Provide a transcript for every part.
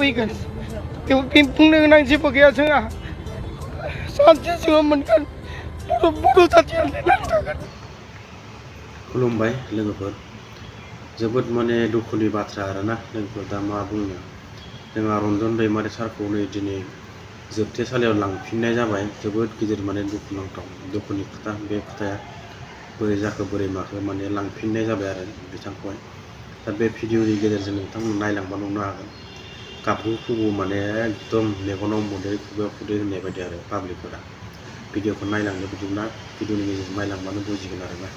फैगोन बुंनो गोनां जेबो गैया जोंहा सानसे जोङो मोनगोन बर' जाथिया लिरनानै थागोन। खुलुमबाय लोगोफोर, जोबोद माने दुखुनि बाथ्रा आरोना लोगोफोर, दा मा बुंनो, जोंहा रन्जन दैमारि सारखौ नै दिनै जोबथेसालियाव लांफिननाय जाबाय। जोबोद गिदिर माने दुखुनांथाव दुखुनि खोथा, बे खोथाया बोरै जाखो बोरै माखो माने लांफिननाय जाबाय आरो बिथांखौहाय। दा बे भिडिअनि गेजेरजों नोंथांमोन नायलांबा नुनो हागोन, गाबु खुबु माने एकदम मेगनाव मोदै खुगायाव खुदै होननाय बायदि आरो पाब्लिकफोरा। भिडिअखौ नायलांनो बिदिब्ला भिडिअनि गेजेरजों नायलांबानो बुजिगोन आरोना।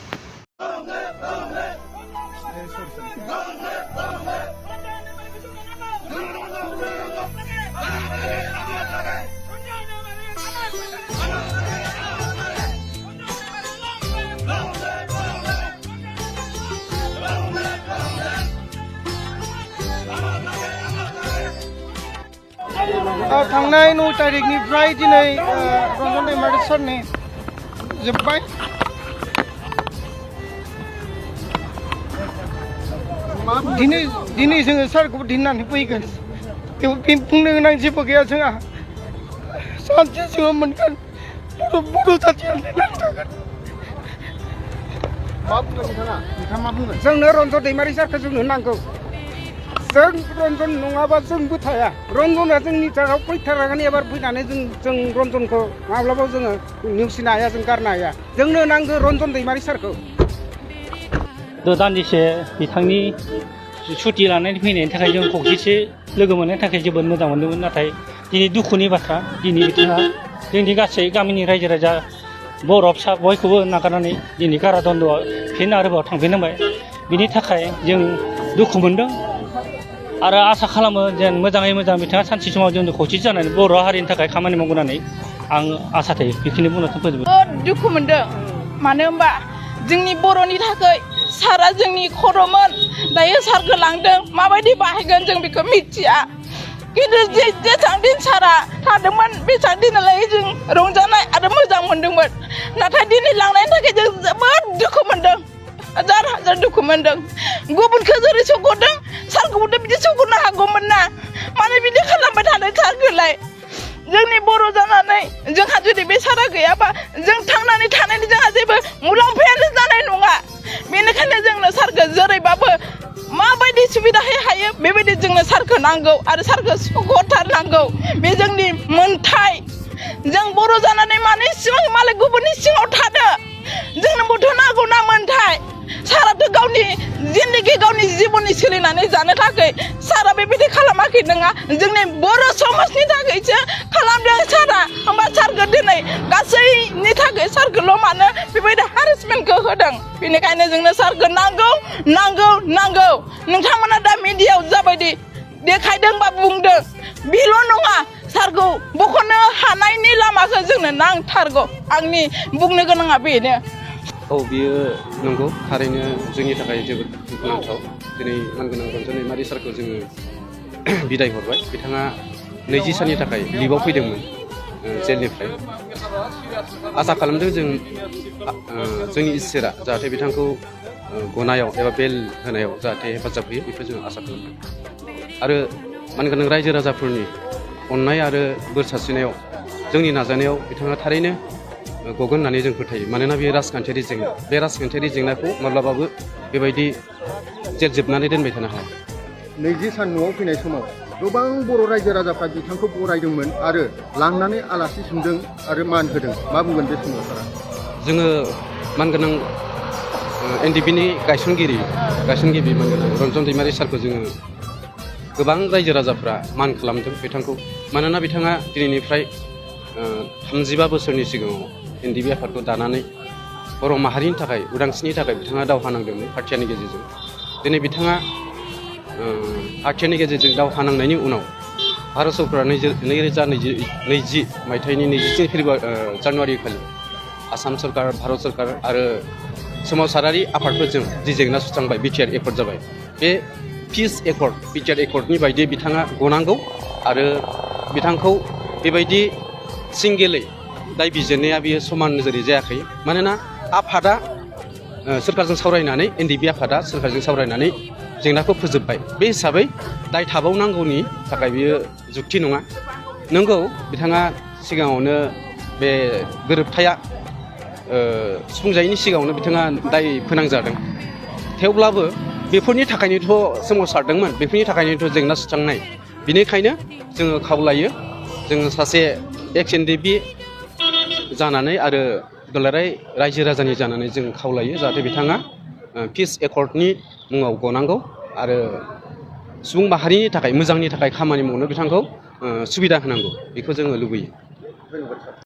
थांनाय 9 तारिखनिफ्राय दिनै रन्जन दैमारि सारनि जोब्बाय। दिनै जोङो सारखौबो दिननानै फैगोन बुंनो गोनां जेबो गैया जोंहा सानसे जोङो मोनगोन बर' जाथिया लिरनानै थागोन। मा बुंगोन नोंथाङा मा बुंगोन? जोंनो रन्जन दैमारि सारखौ जोंनो नांगौ। जों रन्जन नङाबा जोंबो थाया। रन्जना जोंनि जायगायाव फैथारगोन, एबार फैनानै जों रन्जनखौ माब्लाबा जोङो नेवसिनो हाया, जों गारनो हाया। जोंनो नांगौ रन्जन दैमारि सारखौ। दान्दिसे बिथांनि सुटि लानानै फैनायनि थाखाय जों खौसेथि लोगो मोननायनि थाखाय जोबोद मोजां मोनदोंमोन। नाथाय दिनै दुखुनि बाथ्रा, दिनै बिथाङा जोंनि गासै गामिनि रायजो राजा बर' फिसा बयखौबो नागारनानै दिनै कारादन्द'आव फिन आरोबाव थांफिननांबाय। बिनि थाखाय जों दुखु मोनदों आरो आसा खालामो जेन मोजाङै मोजां बिथाङा सानसे समाव जोंनो खौसेथि जानानै बर' हारिनि थाखाय खामानि मावगोन होननानै आं आसा थायो। बेखिनि बुंनानै फोजोबो। दुखु मोनदों, मानो होनबा जोंनि बर'नि थाखाय सारा जोंनि खर'मोन। दायो सारखौ लांदों, माबायदि बाहायगोन जों बेखौ मिथिया। खिन्थु जेसां दिन सारा थादोंमोन बेसां दिनालाय जों रंजानाय आरो मोजां मोनदोंमोन। नाथाय दिनै लांनायनि थाखाय जों जोबोद दुखु मोनदों, हाजार हाजार दुखु मोनदों। गुबुनखौ जेरै सौग'दों सारखौबो बिदि सौग'नो हागौमोन ना, मानो बिदि खालामबाय थादों सारखौलाय? जोंनि बर' जानानै जोंहा जुदि बे सारा गैयाबा जों थांनानै थानायनि जोंहा जेबो मुलाम्फायानो जानाय नङा। बेनिखायनो जोंनो सारखौ जेरैबाबो माबायदि सुबिदाहै हायो बेबायदि जोंनो सारखौ नांगौ आरो सारखौ सौग'थारनांगौ। बे जोंनि मोन्थाय। जों बर' जानानै माने सिगां मालाय गुबुननि सिङाव थादो, जोंनोबोथ' नांगौ ना मोन्थाय। साराथ' गावनि जिन्दगि गावनि जिबननि सोलिनानै जानो थाखाय सारा बेबायदि खालामाखै नङा, जोंनि बर' समाजनि थाखायसो खालामदों सारा। होमबा सारखौ दिनै गासैनि थाखाय सारखौल' मानो बेबायदि हारेसमेन्टखौ होदों? बेनिखायनो जोंनो सारखौ नांगौ नांगौ नांगौ। नोंथांमोना दा मिडियायाव जाबायदि देखायदों बा बुंदों बेल' नङा, सारखौ बख'नो हानायनि लामाखौ जोंनो नांथारगौ। आंनि बुंनो गोनाङा बेनो। औ, बियो नंगौ, थारैनो जोंनि थाखाय जोबोद दुखुनांथाव। दिनै मानगोनां रन्जन दैमारि सारखौ जोङो बिदाय हरबाय। बिथाङा 20 साननि थाखाय लिभआव फैदोंमोन जेलनिफ्राय। आसा खालामदों जों जोंनि इसोरा जाहाथे बिथांखौ गनायाव एबा बेल होनायाव जाहाथे हेफाजाब होयो, बेखौ जों आसा खालामदों। आरो मानगोनां रायजो राजाफोरनि अननाय आरो बोर सारस्रिनायाव जोंनि नाजानायाव बिथाङा थारैनो गगोन होननानै जों फोथायो। मानोना बेयो राजखान्थियारि जेंना, बे राजखान्थियारि जेंनाखौ माब्लाबाबो बेबायदि जेल जोबनानै दोनबाय थानो हाया। 20 सान न'आव फैनाय समाव गोबां बर' रायजो राजाफ्रा बिथांखौ बरायदोंमोन आरो लांनानै आलासि सोंदों आरो मान होदों। मा बुंगोन बे समाव सारा? जोङो मानगोनां एनडिपिनि गायसनगिरि मानगोनां रन्जन दैमारि सारखौ जोङो गोबां रायजो राजाफ्रा मान खालामदों बिथांखौ। मानोना बिथाङा दिनैनिफ्राय 35 बोसोरनि सिगाङाव एनडिपि आफादखौ दानानै बर' माहारिनि थाखाय उदांस्रिनि थाखाय बिथाङा दावहा नांदोंमोन हाथियारनि गेजेरजों। दिनै बिथाङा हाथियारनि गेजेरजों दावहा नांनायनि उनाव भारत सरकारा 2020 मायथाइनि 23 जानुवारि खालि आसाम सरकार, भारत सरकार आरो सोमावसारारि आफादफोरजों जि जेंना सुस्रांबाय, बिटिआर एकर्ड जाबाय। बे पिस एकर्ड, बिटिआर एकर्डनि बायदि बिथाङा गनांगौ आरो बिथांखौ बेबायदि सिंगेलै दाय बिजिरनाया बियो समान नोजोरै जायाखै। मानोना आफादा सोरखारजों सावरायनानै, एनडिपि आफादा सोरखारजों सावरायनानै जेंनाखौ फोजोबबाय बे हिसाबै दाय थाबावनांगौनि थाखाय बियो जुक्ति नङा नंगौ बिथाङा सिगाङावनो बे गोरोबथाया सुफुंजायैनि सिगाङावनो बिथाङा दाय फोनांजादों थेवब्लाबो बेफोरनि थाखायनोथ' सोमावसारदोंमोन बेफोरनि थाखायनोथ' जेंना सुस्रांनाय बिनिखायनो जोङो खावलायो जोङो सासे एक्स एनडिबि जानानै आरो दुलाराय रायजो राजानि जानानै जों खावलायो जाहाथे बिथाङा पिस एकर्डनि मुङाव गनांगौ आरो सुबुं माहारिनि थाखाय मोजांनि थाखाय खामानि मावनो बिथांखौ सुबिदा होनांगौ बेखौ जोङो लुबैयो